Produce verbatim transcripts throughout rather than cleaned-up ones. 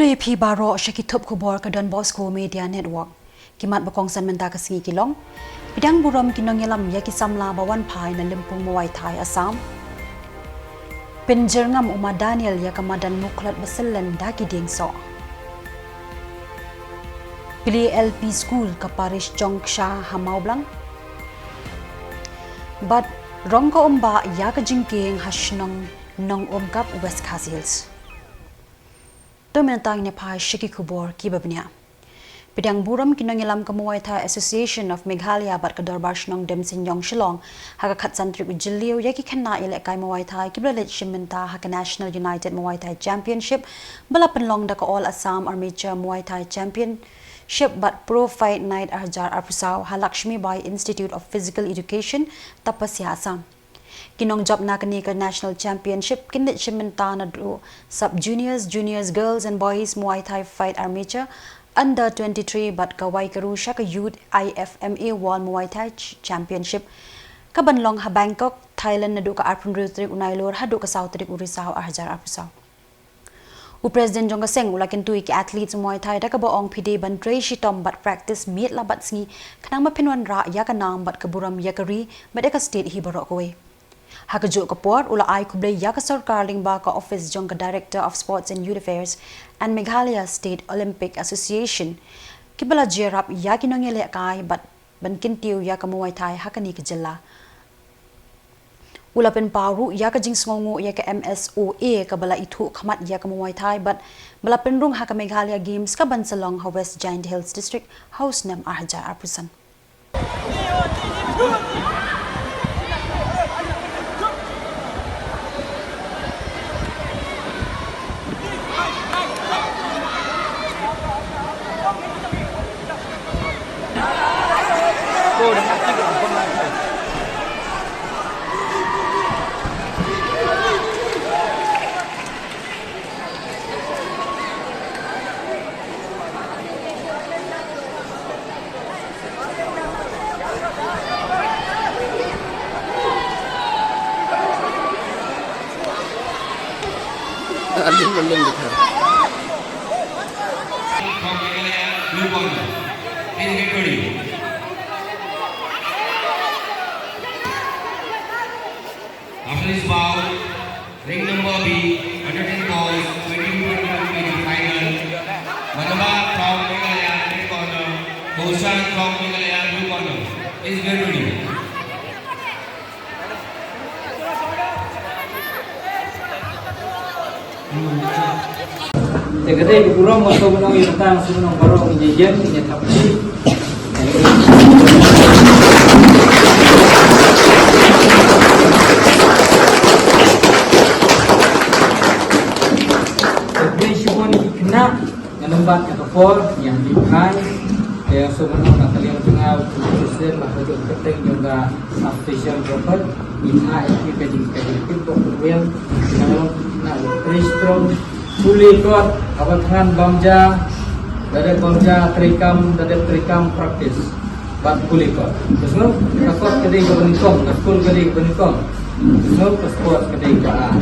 Khublei phi baroh sha ki thup khubor ka Don Bosco Media Network. Ki mat ba kongsan mynta ka sngi ki long: Pdiang burom ki nongïalam ïa ki samla ba wan phai na Lympung Mawai Thai Assam. Pynjyrngam u Ma Daniel ïa ka madan Mukhlot ba syllen da ki dieng soh. Plie L P School ka parish Jongksha ha Mawblang. Bad rong ka umbah ïa ka jingkieng ha shnong Nongumkap, West Khasi Hills. To mynta ngin ïa phai sha ki khubor kiba bniah. Pdiang burom ki nongïalam ka Muay Thai Association of Meghalaya bad ka Dorbar Shnong Demseiñiong Shillong ha ka khatsan tarik u Jylliew ïa ki khynnah ïalehkai Muay Thai kiba la leit shim bynta ha ka National United Muay Thai Championship ba la pynlong da ka All Assam Armature Muay Thai Championship bad Pro Fight Night arhajar arphew saw ha Lakshmi Bai Institute of Physical Education, Tapasya, Assam. Ki nongjop na kane ka National Championship kin leit shim bynta naduh Sub Juniors, Juniors, Girls and Boys Muay Thai Fight Armature, Under twenty-three bad kawei ka ruh sha ka Youth I F M A World Muay Thai Ch-, Championship kaban long ha Bangkok, Thailand naduh ka arphew hynriew tarik u Nailur haduh ka saw tarik u Risaw arhajar arphew saw. U President jong ka seng u la kyntu ïa ki athletes Muay Thai da kaba ong phi dei ban trei shitom bad practice miet la bad sngi khnang ba phin wanrah ïa ka nam bad ka burom ïa ka ri bad ïa ka state hi baroh kawei. Ha kajuh ka por u la ai khublei ïa ka sorkar lyngba ka office jong ka Director of Sports and Youth Affairs and Meghalaya State Olympic Association kiba la jia rap ïa ki nongïalehkai bad ban kyntiew ïa ka Muay Thai ha kane ka jylla. U la pynpaw ruh ïa ka jingsngewnguh ïa ka M S O A kaba la ithuh khmat ïa ka Muay Thai bad ba la pynrung ha ka Meghalaya Games kaban sa long ha West Jaintia Hills District ha u snem arhajar arphew san. After this bout, ring number B, under ten pounds, twenty-two twenty-two K G final. Manaba from Meghalaya, red corner. Bhushan from Meghalaya, blue corner. Please get ready. Te ka dei ka burom ba sngewbha ïa ka tang sngewbha baroh ngi ïa ïeng ngi ïa thap shi. Te ka dei shu mon ki khynnah ngan ym bat ïa ka por ngi ïa hi phai. Te sngewbha na ka liang jong nga u president ba ka jong ka teng jong ka association jong ka ngi thah ïa ki ka jing ka jingtip bok ka wel. Ngan long na u Trei Strong. Pule kot, haba thngan bam ja, da dep bam ja treikam, da dep treikam practice. Bad pule kot. Te sngewbha, ka kot ka dei kaba nyngkong, ka skul ka dei kaba nyngkong. Te sngewbha, ka sport ka dei kaba ar.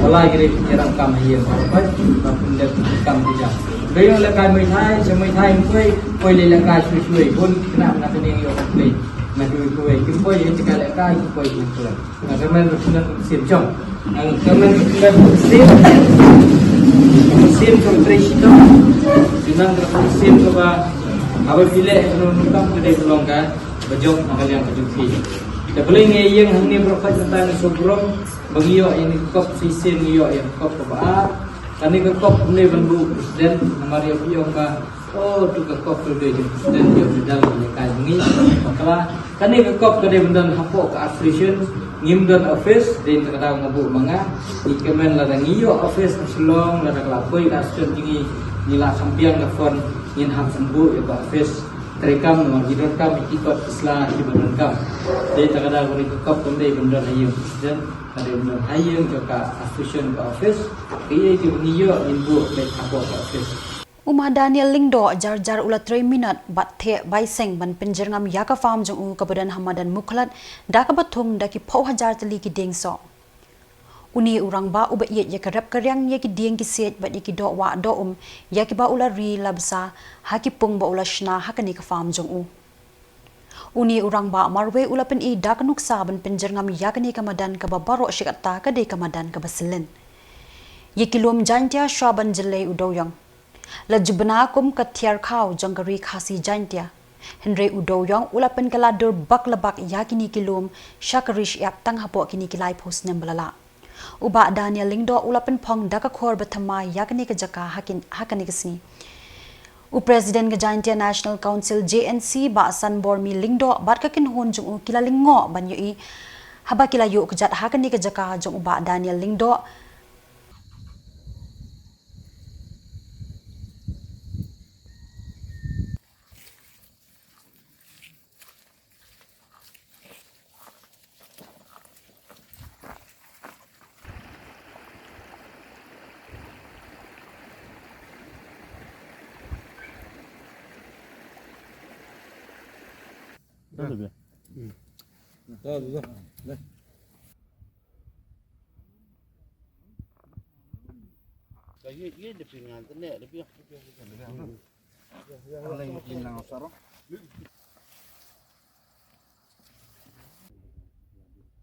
Ba la ki dei ki rang kam ha ïing, ba peit, ba pynlong kam ki jam. Dei ïa lehkai Muay Thai, sha Muay Thai poi, poi lehkai shuwa shuwa, bun ki khynnah na kane ïoh ka play. Na shuwa shuwa, kim poi ïa ka lehkai, kim poi ïa ka play. Nga kyrmen ruh kyrmen ruh sim jong. Nga kyrmen ruh kyrmen ruh sim. Ruh sim jong Trei Shitom. Kyrmen ruh sim kaba haba phi leh ruh ruh kam ka dei ka long kaba jop na ka liang ka jong phi. Te balei ngi ïeng hangne baroh kawei mynta ngi sngewburom ba ngi ïoh ïa kane ka kop shisien, ngi ïoh ïa ka kop kaba ar. Kane ka kop ngi ban buh president namar ïa phi ong ka Oh, tu ka kop tu dei jong president ïoh medal ïa ka jong ngi. Bakla kane ka kop ka dei ban don hapoh ka association, ngim don office, dei ta ka daw nga buh ma nga. Ngi kmen lada ngi ïoh office ha Shillong, lada ka la poi ka association jong ngi, ngi la kham biang ka fund, ngin hap ban buh ïa ka office. Treikam namar ki donkam ïa ki kot ki sla kiba donkam. Dei ta ka daw kane ka kop kam dei ban don ha ïing president, ka dei ban don ha ïing jong ka association ka office. Kiei kiba ngi ïoh ngin buh leit hapoh ka office. U Ma Daniel Lyngdoh jar jar u la trei minot bad theh bai seng ban pynjyrngam ïa ka farm jong u kaba don ha madan Mukhlot da kaba thung da ki phew hajar tylli ki dieng soh. Une u rangbah uba ïeit ïa ka rep ka riang, ïa ki dieng ki siej bad ïa ki doh wah doh um, ïa kiba u la ri la bsa ha ki pung ba u la shna ha kane ka farm jong u. Une u rangbah marwei u la pyni da ka nuksa ban pynjyrngam ïa kane ka madan kaba baroh shi katta ka dei ka madan kaba syllian. Ïa ki lum Jaiñtia shuwa ban jyllei u dewïong. La ju bna kum ka thiar khaw jong ka ri Khasi Jaiñtia. Hynrei u dewïong u la pynkylla dur bak la bak ïa kine ki lum sha ka ri shyiap tang hapoh kine ki laiphew snem ba la lah. U Bah Daniel Lyngdoh u la pynphong da ka khor ba thymmai ïa kane ka jaka ha kin-, ha kane ka sngi. U President ka Jaiñtia National Council, J N C, Bah Sanbormi Lyngdoh bad ka kynhun jong u ki la lyngngoh ban ïohi haba ki la ïoh kjat ha kane ka jaka jong u Bah Daniel Lyngdoh.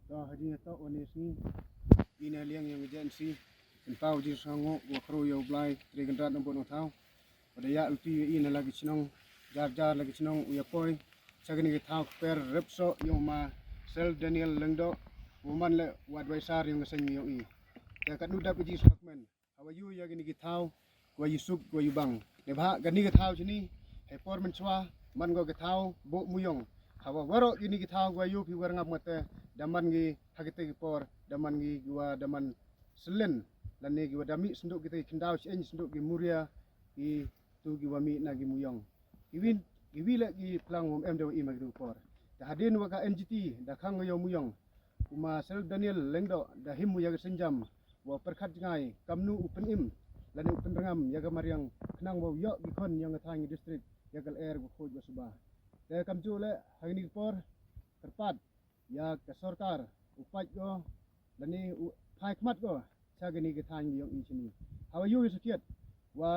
To, ha jingïatoh wan ïa sngi, ïa na liang ïa nga J N C, pynpaw jingsngewnguh u khraw ïa u Blai, Trai Kynrad Nongbuh Nongthaw. Ba da ïa lynti ïa i na la ki shnong, jar jar la ki shnong u ïa poi sha kane ka thaw kper rep soh ïa u ma Sel Daniel Lyngdoh, u man leh u advisor ïa nga seng ïa i. Te katno dap ka jingsngewkmen. Hawa ïoh ïa kine ki thaw, kwah ïoh suk, kwah ïoh bang. Neibhah kine ki thaw shini, hei por mynshuwa, man ko ki thaw buh muyong. Hawa waroh kine ki thaw kwah ïoh phi wer ngap ngate, da man ngi ha kite ki por, da man ngi kiwa da man selen, lane kiwa da mih synduh kite ki khyndaw shyieng synduh ki muria, kitu kiwa mih na ki muyong. Kiwi, kiwi leh ki plang wam em da wa i ma kitu ki por. Da hadien wa ka N G T, da khang ïa u muyong. U ma Sel Daniel Lyngdoh da him u ïa ka sienjam wa pyrkhat jngai kamnu u pynim lane u pynrngam ïa ka mariang khnang wa u ïoh ki khon ïa nga thaiñ district ïa ka lyer wa khuid wa suba. Te kamjooh leh ha kine ki por kyrpad ïa ka sorkar u pait ko lane u phai khmat ko sha kine ki thaiñ ïong i shini. Hawa ïoh ïa sakhiat wa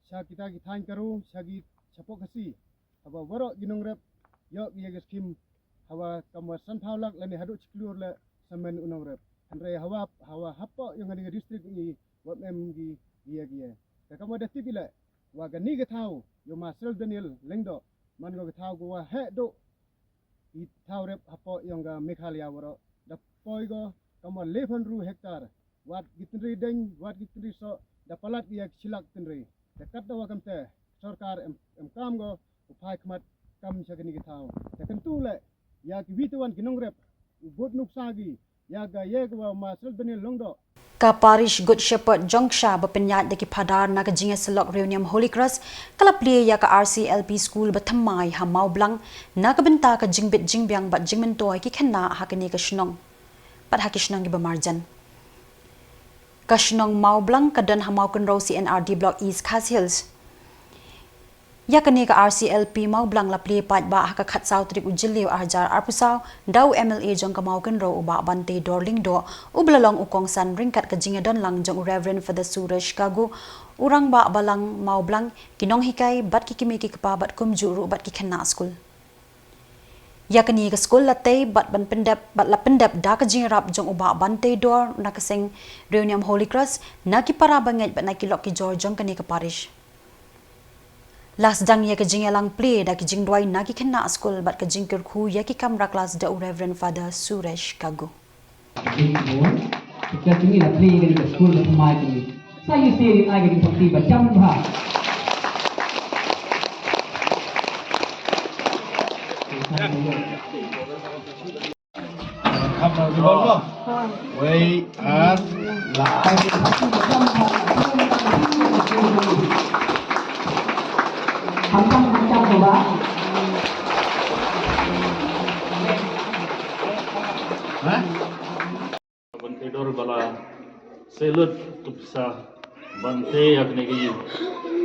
sha kita ki thaiñ Garo, sha ki shapoh Khasi. Haba waroh ki nongrep ïoh ki ïa ki skim, hawa kamwa sanphew lak lane haduh shi klur leh samen u nongrep. Hynrei hawa, hawa hapoh ïong kane ka district ngi wa em ki ïa ki ïa. Te kamwa da tip i leh wa kane ka thaw ïa u ma Sel Daniel Lyngdoh man ko ka thaw ko wa heh duh i thaw rep hapoh ïong ka Meghalaya waroh. Da poi ko kamwa laiphew hynriew hektar. Wat ki tynrai deng, wat ki tynrai soh, da palat ki ïa ki shi lak tynrai. Da kat da wa kamte, sorkar em, em kam ko u phai khmat kam sha kine ki thaw. Da kyntu leh ïa kiwi te wan ki nongrep u bud nuksa ki ïa ka ïa ka wa ma Sel Daniel Lyngdoh. Ka Parish Good Shepherd Jongksha ba pynïaid da ki phadar na ka jingïasyllok Riu Niam Holy Cross ka la plie ïa ka R C L P School ba thymmai ha Mawblang na ka bynta ka jingbit jingbiang bad jingmyntoi ki khynnah ha kane ka shnong bad ha ki shnong kiba marjan. Ka shnong Mawblang ka don ha Mawkynrew C and R D Block East Khasi Hills. Ïa kane ka R C L P Mawblang la plie paidbah ha ka khatsaw tarik u Jylliew arhajar arphew saw da u M L A jong ka Mawkynrew u Bah Banteidor Lyngdoh uba la long u kongsan ryngkat ka jingïadon lang jong u Reverend Father Suresh Kagu, u Rangbah Balang Mawblang, ki nonghikai bad ki kmie ki kpa bad kumjuh ruh bad ki khynnah skul. Ïa kane ka skul la tei bad ban pyndep, bad la pyndep da ka jingïarap jong u Bah Banteidor na ka seng Riu Niam Holy Cross, na ki para bangeit bad na ki lok ki jor jong kane ka parish. La sdang ïa ka jingïalang plie da ki jingduwai na ki khynnah skul bad ka jingkyrkhu ïa ki kamra klas da u Reverend Father Suresh Kagu. Kita kini la plie kani ka skul ka thymmai kini. Sa ïohi ri ai kani ka parti ba jam bha. Wei ar la. Hampam hampam coba. Hah? Ban kyrdoh ba la salute ka pisa ban tei ïa kane ka ïing.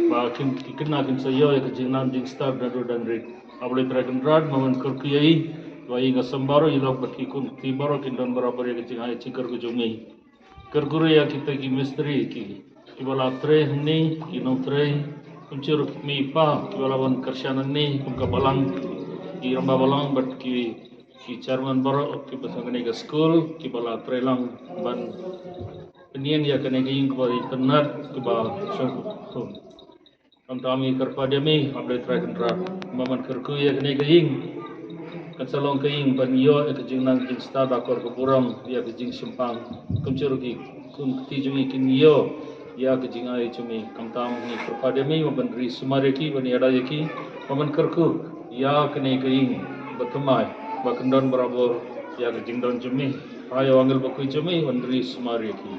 Ba kin, ki khynnah kin sa ïoh ïa ka jingnang jingstad naduh dang rit. Haba U Blei Trai Kynrad ma men kyrkhu ïa i, ba i nga sembaro i lok bad ki khun ki baroh kin don barabor ïa ka jingai jingkyrkhu jong i. Kyrkhu ïa kita ki mistri ki, kiba la trei hangne, ki nongtrei, kumjuh ruh ki mei pa, kiba la wan kyrshan hangne, kum ka balang, ki rangbah balang, bad ki, ki chairman baroh, kiba sha kane ka skul, kiba la trei lang, ban pynïeng ïa kane ka ïing kaba itynnad, kaba shong. Khamtam ngi kyrpad ïa me, A Blei Trai Kynrad, ba men kyrkhu ïa kane ka ïing. Kan sa long ka ïing ban ïoh ïa ka jingnang jingstad akor ka burom, ïa ka jingshemphang. Kumjuh ruh ki khun kti jong ngi kin ïoh ïa ka jingai jong me. Khamtam ngi kyrpad ïa me, ba men ri sumar ïa ki, ban ïada ïa ki, ba men kyrkhu ïa kane ka ïing ba thymmai, ba kan don barabor ïa ka jingdon jong me. Ai ïa u angel bakhuid jong me, ban ri sumar ïa ki.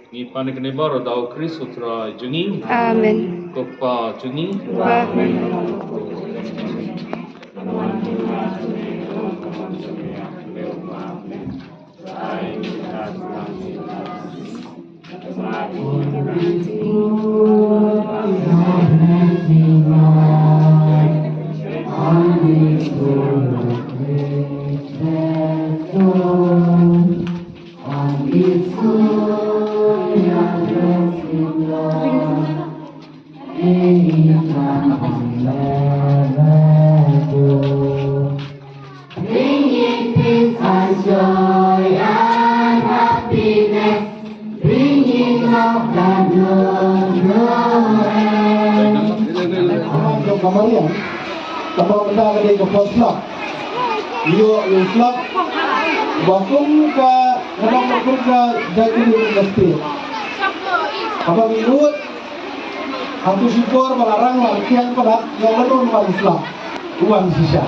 Ngi pan ïa kane baroh da u Khrist u Trai jong ngi. Amen. Ko Kpa jong ngi. Amen. Bringing peace and joy and happiness, bringing love that knows no end. Ka Mariang, kaba mynta ka dei ka por slap. Ïoh ïoh slap. Ba kum ka, kaba kum ka jait ka dei ka state. Kaba ngi nud, ha tu shipor ba la rang la kiang palat, ïa la don wan slap. Wan shisha.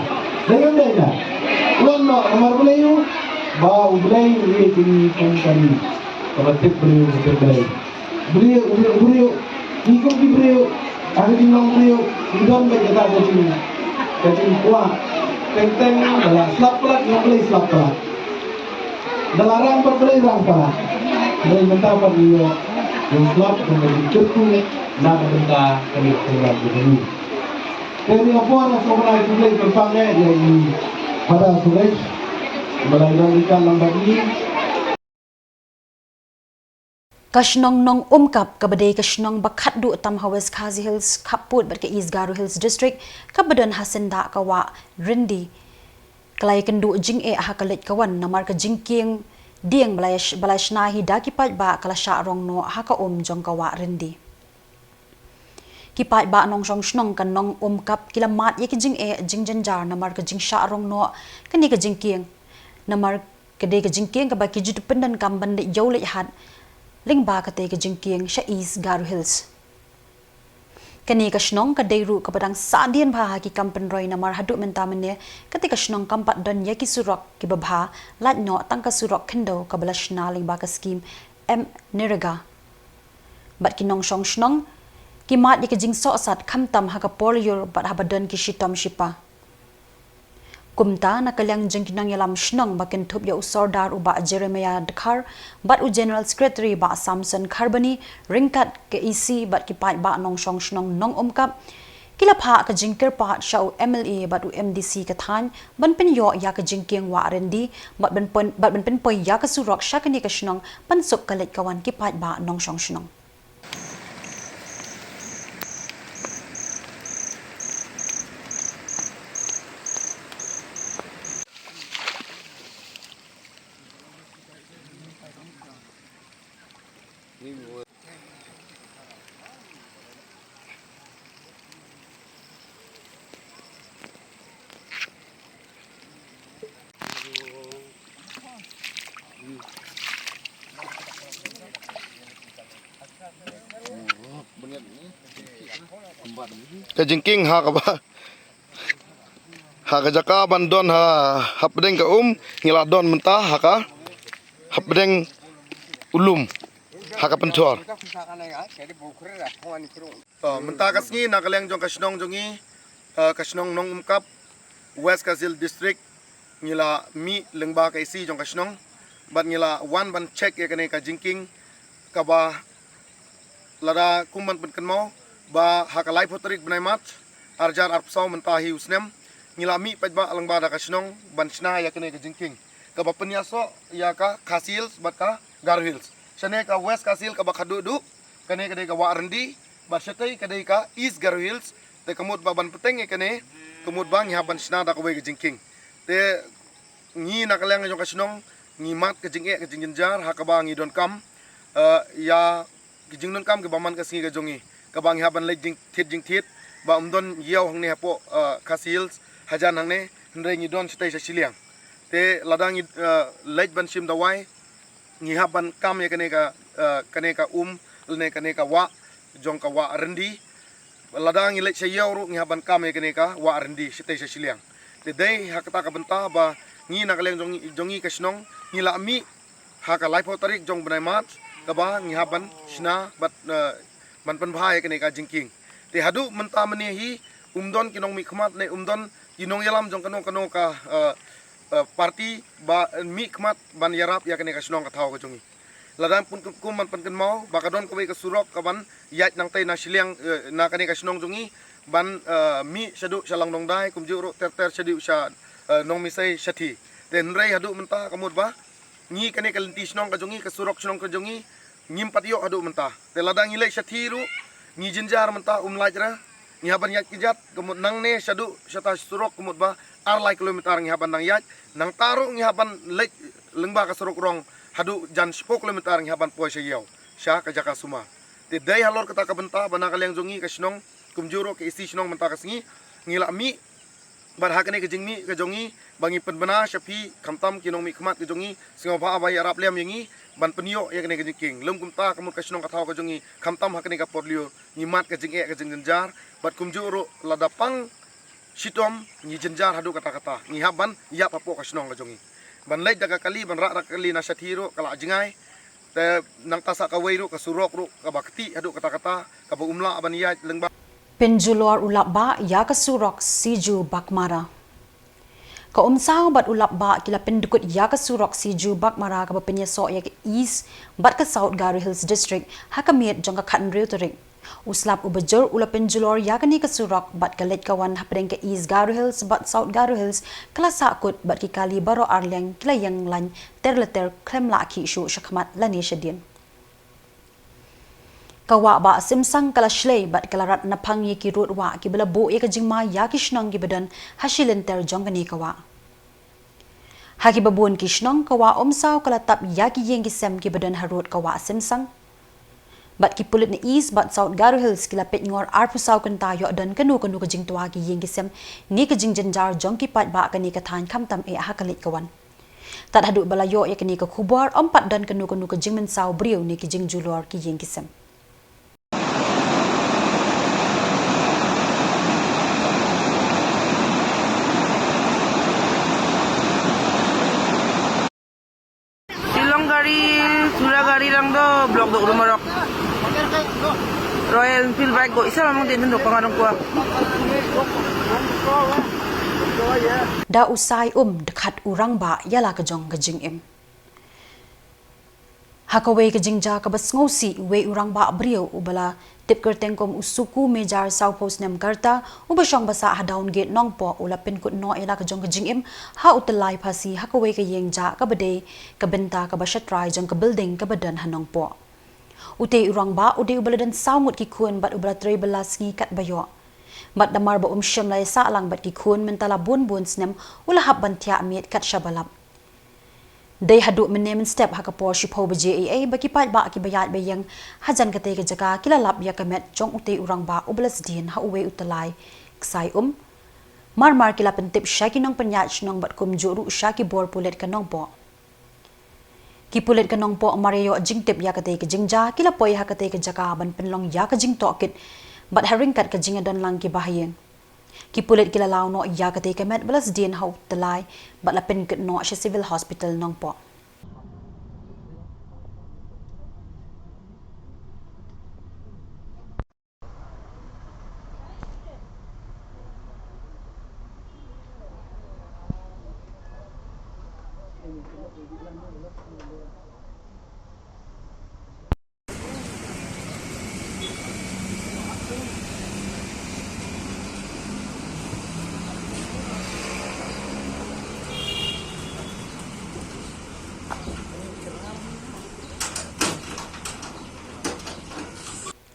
Dei ngam dei na. Wan no, namar Blei u, ba U Blei u ïa kini kum kani. Kaba tip briew, kaba tip Blei. Briew, briew, briew. Ngi kum ki briew, ha ka jinglong briew, ngi don bad kata ka jing, ka jingkwah. Teng teng, da la slap palat, ngi ong Blei slap palat. Da la rang pat Blei rang palat. Blei mynta pat ngi ïoh, ngi slap, ngi kyrkhu, na ka bynta kane ka program jong ngi. Te ngi la por, nga sngewbha ïa U Blei kyrpang eh, ïa i Father Suresh, ba la ïadon ryngkat lang bad ngi. Ka shnong Nongumkap, kaba dei ka shnong ba khatduh tam ha West Khasi Hills, khappud bad ka East Garo Hills District, kaba don ha syndah ka wah Ryndi, ka la ïakynduh jingeh ha ka leit ka wan namar ka jingkieng dieng ba la sh-, ba la shna hi da ki paidbah ka la shah rong noh ha ka um jong ka wah Ryndi. Ki paidbah nongshong shnong ka Nongumkap ki la mad ïa ki jingeh jingjynjar namar ka jingshah rong noh kane ka jingkieng. Namar ka dei ka jingkieng kaba ki ju pyndonkam ban leit ïew leit hat lyngba kata ka jingkieng sha East Garo Hills. Kane ka shnong ka dei ruh kaba dang sahdien bha ha ki kam pynroi namar haduh mynta mynne kata ka shnong kam pat don ïa ki surok kiba bha, lait noh tang ka surok khyndew kaba la shna lyngba ka skim MGNREGA. Bad ki nongshong shnong ki mad ïa ka jingsohsat khamtam ha ka por lyiur bad haba don ki shitom shipa. Kumta na ka liang jong ki nongïalam shnong ba kynthup ïa u Sordar u Bah Jeremiah Dkhar bad u General Secretary Bah Samson Kharbani ryngkat ka EC bad ki paidbah nongshong shnong Nongumkap ki la phah ka jingkyrpad sha u MLA bad u MDC ka thaiñ ban pynïoh ïa ka jingkieng wah Ryndi bad ban pyn-, bad ban pynpoi ïa ka surok sha kane ka shnong ban suk ka leit ka wan ki paidbah nongshong shnong. Ka jingkieng ha kaba, ha ka jaka ban don ha, hapdeng ka um, ngi la don mynta ha ka, hapdeng u lum, ha ka pynthor. To, mynta ka sngi na ka liang jong ka shnong jong ngi, eh, ka shnong Nongumkap, West Khasi Hills District, ngi la mih lyngba ka EC jong ka shnong, bad ngi la wan ban check ïa kane ka jingkieng, kaba lada kum ban pynkynmaw, ba ha ka laiphew tarik bnai March, arhajar arphew saw mynta hi u snem, ngi la mih paidbah lyngba da ka shnong, ban shna ïa kane ka jingkieng, kaba pynïasoh ïa ka Khasi Hills bad ka Garo Hills. Kane ka West Khasi Hills kaba khatduh duh, kane ka dei ka Wah Ryndi, bad shatei ka dei ka East Garo Hills, te ka mut ba ban bteng ïa kane, ka mut ba ngi hap ban shna da kawei ka jingkieng. Te ngi na ka liang jong ka shnong, ngi mad ka jingeh ka jingjynjar, ha kaba ngi donkam, eh, ïa ka jingdonkam kaba man ka sngi ka jong ngi, kaba ngi hap ban leit jingthied jingthied, ba ym don ïew hangne hapoh, eh, Khasi Hills, hajan hangne, hynrei ngi don shatei sha shiliang. Te lada ngi, eh, leit ban shim dawai, ngi hap ban kam ïa kane ka, eh, kane ka um, lane kane ka wah, jong ka Wah Ryndi. Lada ngi leit sha ïew ruh ngi hap ban kam ïa kane ka Wah Ryndi, shatei sha shiliang. Te dei ha kata ka bynta ba ngi na ka liang jong, jong ngi ka shnong, ngi la mih ha ka laiphew tarik jong bnai March, kaba ngi hap ban shna bad, eh, ban pynbha ïa kane ka jingkieng. Te haduh mynta mynne hi, um don ki nongmihkhmat ne um don ki nongïalam jong kano kano ka, eh, eh, party ba, eh, mihkhmat ban ïarap ïa kane ka shnong ka thaw ka jong ngi. Lada pun kum ban pynkynmaw, ba ka don kawei ka surok kaban ïaid nangtei na shiliang, eh, na kane ka shnong jong ngi, ban, eh, mih shaduh sha Langdongdai, kumjuh ruh ter ter shaduh sha, eh, Nongmisei shathie. Te hynrei haduh mynta ka mut ba ngi kane ka lynti shnong ka jong ngi, ka surok shnong ka jong ngi, ngim pat ïoh haduh mynta. Te lada ngi leit shathie ruh, ngi jynjar mynta um lait re, ngi hap ban ïaid kjat, ka mut nangne shaduh, shata surok ka mut ba, ar lai kilometer ngi hap ban dang ïaid, nangta ruh ngi hap ban leit lyngba ka surok rong, haduh jan shiphew kilometer ngi hap ban poi sha ïew, sha ka jaka sumar. Te dei halor kata ka bynta, ba na ka liang jong ngi ka shnong, kumjuh ruh ka isi shnong mynta ka sngi, ngi la mih, bad ha kane ka jingmih ka jong ngi, ba ngi pynbna sha phi, khamtam ki nongmihkhmat ka jong ngi, sngewbha ba ïarap lem ïa ngi, ban pynïoh ïa kane ka jingkieng. Lym kumta ka mut ka shnong ka thaw ka jong ngi, khamtam ha kane ka por lyiur, ngi mad ka jingeh ka jingjynjar, bad kumjuh ruh lada pang shitom, ngi jynjar haduh katta katta, ngi hap ban ïap hapoh ka shnong ka jong ngi. Ban leit da ka kali, ban rah da ka kali na shathie ruh, ka la jngai, te nangta sa kawei ruh, ka surok ruh, kaba ktieh haduh katta katta, kaba um lah ban ïaid lyngba. Pynjulor u lap bah ïa ka surok Siju Baghmara. Ka Umsaw bad u lap bah ki la pyndkut ïa ka surok Siju Baghmara kaba pynïasoh ïa ka East bad ka South Garo Hills District ha ka miet jong ka khathynriew tarik. U slap uba jur u la pynjulor ïa kane ka surok bad ka leit ka wan hapdeng ka East Garo Hills bad South Garo Hills ka la sahkut bad ki kali baroh arliang ki la ïeng lain ter la ter khlem lah khih shuh shakhmat lane shadien. Ka wah Bah Simsang ka la shlei bad ka la rat naphang ïa ki rud wah kiba la buh ïa ka jingma ïa ki shnong kiba don ha shi lynter jong kane ka wah. Ha kiba bun ki shnong ka wah Umsaw ka la tap ïa ki ïing ki sem kiba don harud ka wah Simsang. Bad ki pulit na East bad South Garo Hills ki la peit ngor arphew saw kynta ïoh don kano kano ka jingtwa ki ïing ki sem ne ka jingjynjar jong ki paidbah kane ka thaiñ khamtam eh ha ka leit ka wan. Tad haduh ba la ïoh ïa kane ka khubor, ym pat don kano kano ka jingmynsaw briew ne ki jingjulor ki ïing ki sem. Shillong gari, Tura gari lang do, block do rumah rock. Royal Enfield bike go, isa lamang din do, pangarong kuah. Da u sai um, dkhat u rangbah ïa la ka jong ka jingim. Ha kawei ka jingjia kaba sngewsih, uwei u rangbah briew uba la tip kyrteng kum u Suku Mejar, sawphew snem ka rta, uba shong ba sah ha Downgate Nongpoh, u la pynkut noh ïa la ka jong ka jingim ha u tyllai phasi ha kawei ka ïing jah kaba dei ka bynta kaba shatrai jong ka building kaba don ha Nongpoh. Utei u rangbah u dei uba la don saw ngut ki khun bad uba la trei bylla sngi katba ïoh. Bad namar ba um shym la ïasah lang bad ki khun mynta la bun bun snem, u la hap ban thiah miet kat shaba lap. Dei haduh mynne mynstep ha ka por shiphew baje eiei ba ki paidbah kiba ïaid ba ïeng hajan katei ka jaka ki la lap ïa ka met jong utei u rangbah uba la sdien ha uwei u tyllai ksai um. Mar mar ki la pyntip sha ki nongpynïaid shnong bad kumjuh ruh sha ki bor pulit ka Nongpoh. Ki pulit ka Nongpoh mar ïa ïoh jingtip ïa katei ka jingjia ki la poi ha katei ka jaka ban pynlong ïa ka jingtohkit bad ha ryngkat ka jingïadon lang kiba ha ïing. Ki pulit ki la law noh ïa katei ka met ba la sdien ha u tyllai bad la pynkut noh sha Civil Hospital Nongpoh.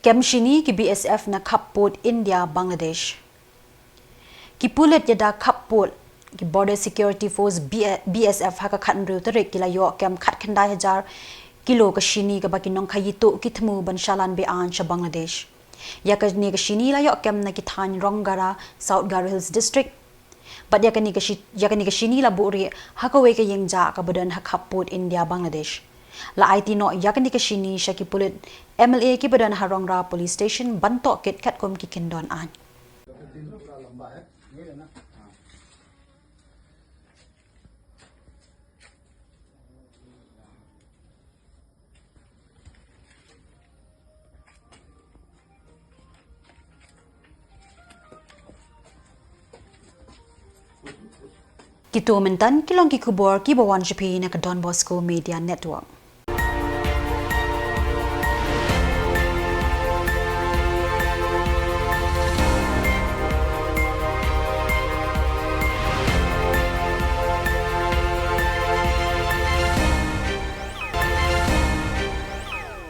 Kem shini ki B S F na khappud India Bangladesh. Ki pulit ïada khappud, ki Border Security Force, B-, B S F, ha ka khathynriew tarik ki la ïoh kem khatkhyndai hajar kilo ka shini kaba ki nongkhaïi tuh ki thmu ban shalan beaiñ sha Bangladesh. Ïa kane ka shini la ïoh kem na ki thaiñ Rongara, South Garo Hills District. Bad ïa kane ka shi-, ïa kane ka shini la buhrieh ha kawei ka ïingjah kaba don ha khappud India Bangladesh. La aiti noh ïa kane ka shini sha ki pulit M L A kiba don ha Rongara Police Station ban tohkit katkum ki kyndon aiñ. Kito mynta ki long ki khubor kiba wan sha phi na ka Don Bosco Media Network.